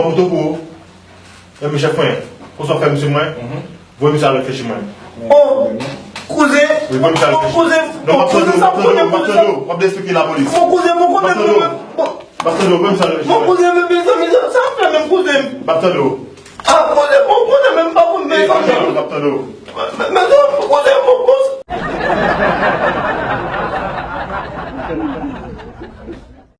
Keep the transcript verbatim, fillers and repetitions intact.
pran moto pou ou. Ebyen, chèf mwen, konsa w fè misye mwen, voye misye al reflechi mwen. Oh, kouzen, oh, kouzen, oh, kouzen, sa konnen kouzen sa. W ap despekte lapolis. Bon, kouzen, bon, konnen kouzen, bon. M ap tande w, voye misye al reflechi mwen. Bon, kouzen, men, mezanmi, sa, sa fè menm, kouzen. M ap tande w. Ah, kouzen, bon, konnen menm pa konn, mezanmi. M ap tande w. Men, men, kouzen, bon, bon.